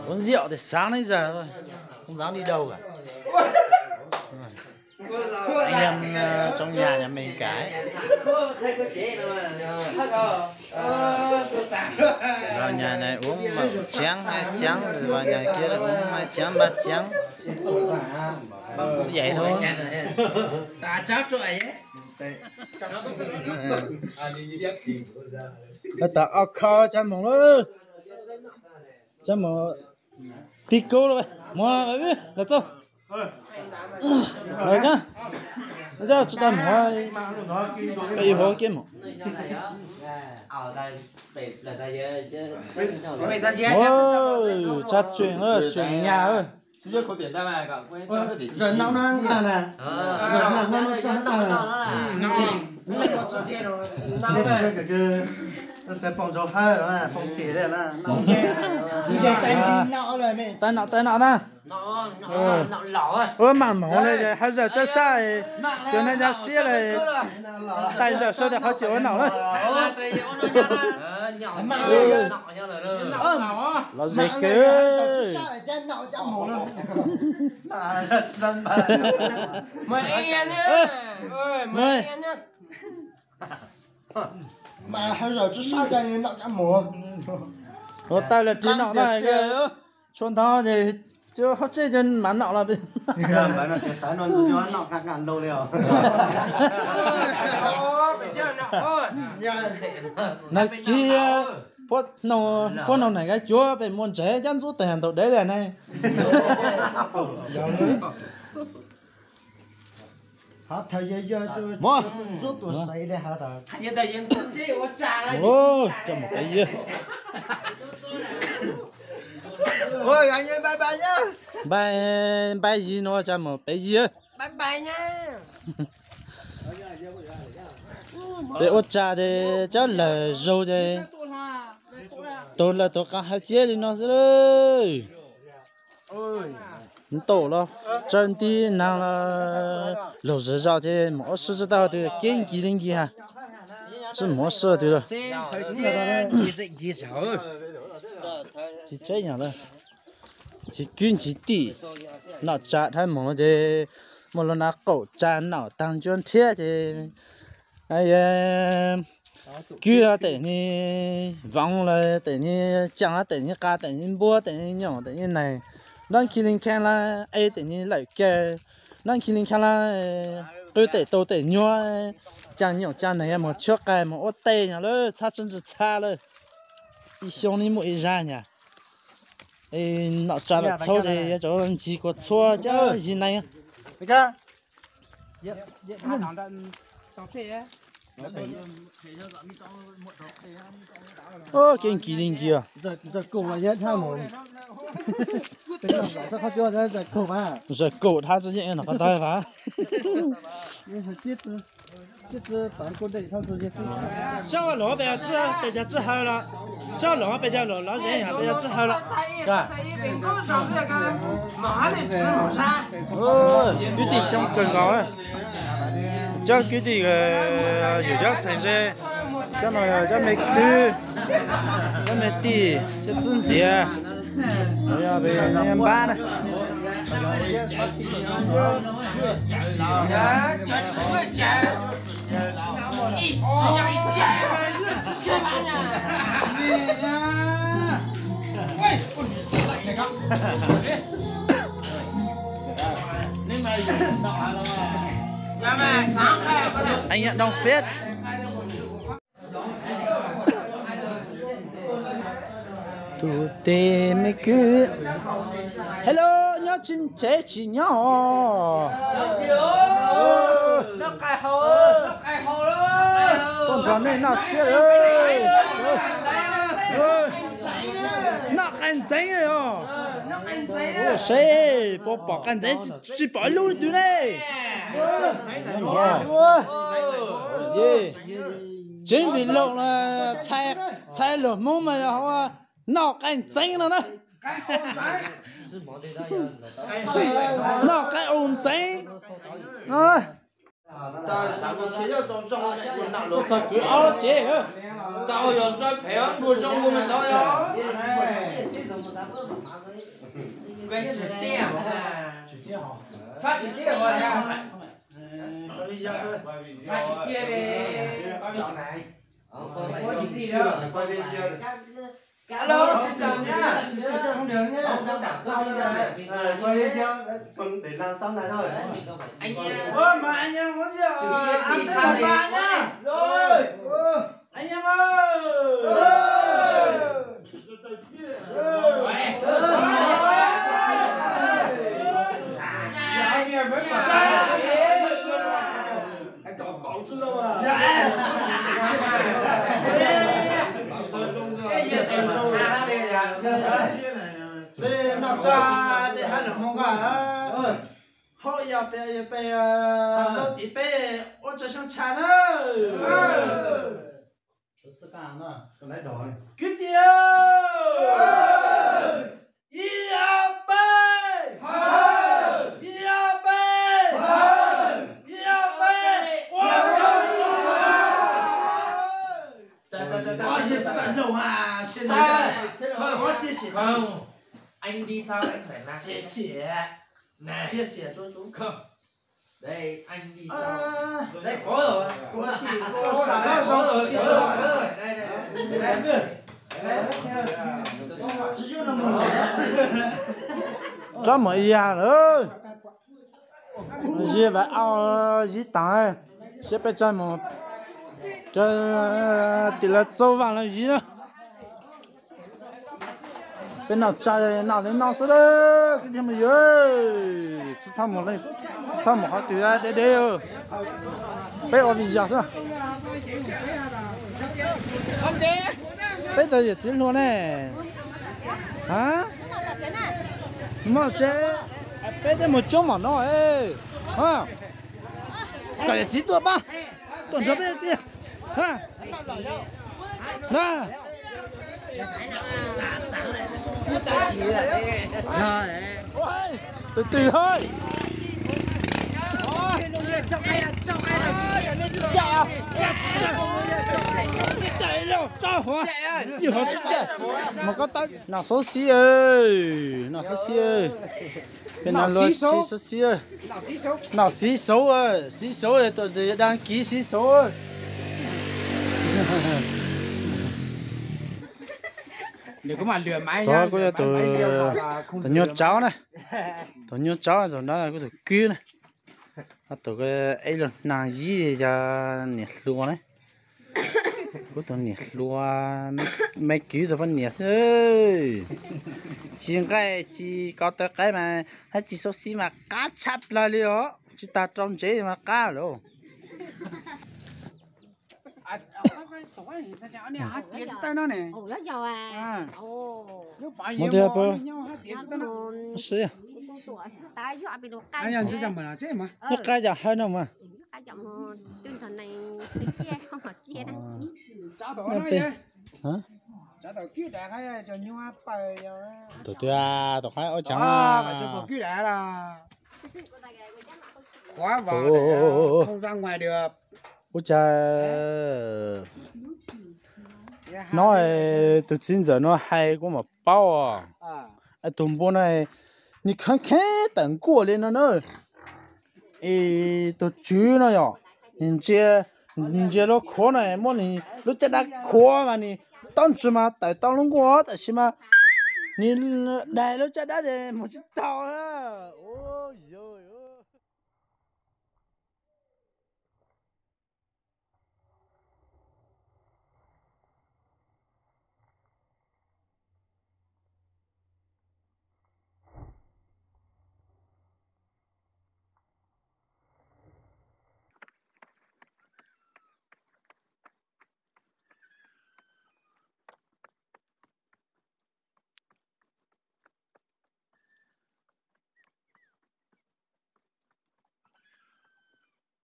Uống rượu thì sáng đến giờ thôi, không dám đi đâu cả. Anh em trong nhà nhà mình cả ấy. Vào nhà này uống một chén, hai chén, rồi vào nhà kia lại uống hai chén, ba chén. Cứ vậy thôi. Tao tao ao kho Tsav Moos lawm. Tsav Moos tib kub lawm, mus lawm txog. Lawm na, tsis tau mus, peb ib huab kiab mus. Tsav tseem, tseem nyaj. Tais nom tais nom na. Ua mam moov li haj zaws tsab sab, cov neeg nyob siab li, tais zawm sawv daws qhov tseem ua nom na. Lom zem kawg. Ua tais los tsis nom na, tshuav ntawd ces hauv tsev cov mav nom los. Nag kis puab noog neeg nqaij cuav pem muaj ntsev cab ntxub teg ntaus dev li ne. Tsav Moos peb yig. Npai, npai yig no Tsav Moos peb yig. Peb ua tsav ces cab lawm zaug ces tug lawm tug qab hais txiab li no xwb lawm. Ntaus los tsawg nti nag los laug zom zaws ces mus ua si tsis tau twg, kev nkis li nkis ha. Tsis mus ua si twg lawm. Tsis tseeb yog lawm. Tsis kwv tsis tij, nom tsa dhab mus ces muaj lub nav qaum tsa nom tag ntsuab nrhiab ces kwv los tem ni voov los tem ni caaj los tem ni qas tem ni npuab tem ni nyoom tem ni neeg, nrab khi li kheej los ev tem ni lawm kaw, nrab khi li kheej los qw tem taus tem nyuag, caaj nyoom caaj neeg yuav mus tshuab qas mus ua teb no lawm txhab tsi ntsis txhab lawm. Ib xyoo li muaj ib zag nyab. Nom tsa los txhub ces yuav tsum ntsig kua txhua cov yig neeg. Kev nkis li nkis. Zaws kaum dhab tsi yeej no qhov ntawd vas. Tsob ua luam pem tsi, pem cov tsi hawv los, tsob luam pem cov luam lov zem yog pem cov tsi hawv los. Kwv tij coob kawg nkaus. Cov kwv tij yug cov txheem ze, cov no yog cov me kwv, cov me tij, cov txwv ntxiav, yog peb npab na. Anh Đông Phết. Tus tes me kwv. Hello, nyob tsis tsev tsis nyob os. Tuaj nrog nej noj tsiab lawm. Noj qas ntxeev os. Seb puas pom qas ntxeev, tsis pom ib lub twg ne. Tsev vim loos, txhais luag Hmoob mas yog noj qas ntxeev no na. Noj qas ntxeev no. Tag xav mus khiav nyob tsoom zoo, txog kwv ob lub tsev na. Tau yog nroj phem os, ua zoo ua me ntov yog. Fab tsis tiag, fab tsis tiag li. Alo, xin chào nhá. Ơ, mà anh em uống rượu, ăn Tết mùng ba nhá. Rồi. Anh em ơi. Peb noj tso, peb hab los mus nqa hauj yog peb, peb lub tim peb ua tso xyoo tshav na. Kwv tij, ib ob peb, ib ob peb, ib ob peb, ua tso xyoo tshav. Ua tso xyoo tshav. Anh đi sau anh phải nè. Chia sẻ. Nè. Chia sẻ cho chú. Không. Đây, anh đi sau. Đây, có rồi. Có thì có. Có rồi, có rồi. Đây, đây. Đây. Rov mus ib yam lawm. Zib vam au, zib tas, siab peb tsaig mus, tim lawv txau vam lawv zib na. Peb noj tsa noj li no xwb, kwv tij phooj ywg, txhob mus, txhob mus qhov twg deb deb, peb ua video xwb. Peb tau yawm txiv hluas ne. Moj tsev, peb twb mus coob mom no. Kom yawm txiv tuaj pab, tuaj nrog peb tiag. Tus twg hab? Mus ko taw, noj xauv xib, noj xauv xib. Peb noj luag xib xauv xib, noj xib xauv, xib xauv, tuaj dag kiv xib xauv. Kuv yog tus nyuag tsauv na, tus nyuag tsauv zaum no kuv tus kwv na, tus ib lub hnav zib yog niam hluas na. Kuv tus niam hluas, me kwv tus poj niam xwb. Tsis nqaij tsis ko taw qaib mas, hab tsis xauv xib mas qab tshaj plaws li os, tsis tas rau ntsev mas qab lawm. Mus tiag pab. Nyob qab yam hawv no mas. Tus twg tom qab ua tsaug. Ua cas no tus txiv ntxawm no hais kuv mam paub. Tus npua no nws kheev kheev tawm nkuaj li no na. Es tus tswv no yog nws ntsia, ntsia lub khuav no, muab nws lub caj dab khuav mas nws taub ntswg mas tawm tau lub nkuaj, tab sis mas nws daig lub caj dab ces mus tsis taus na.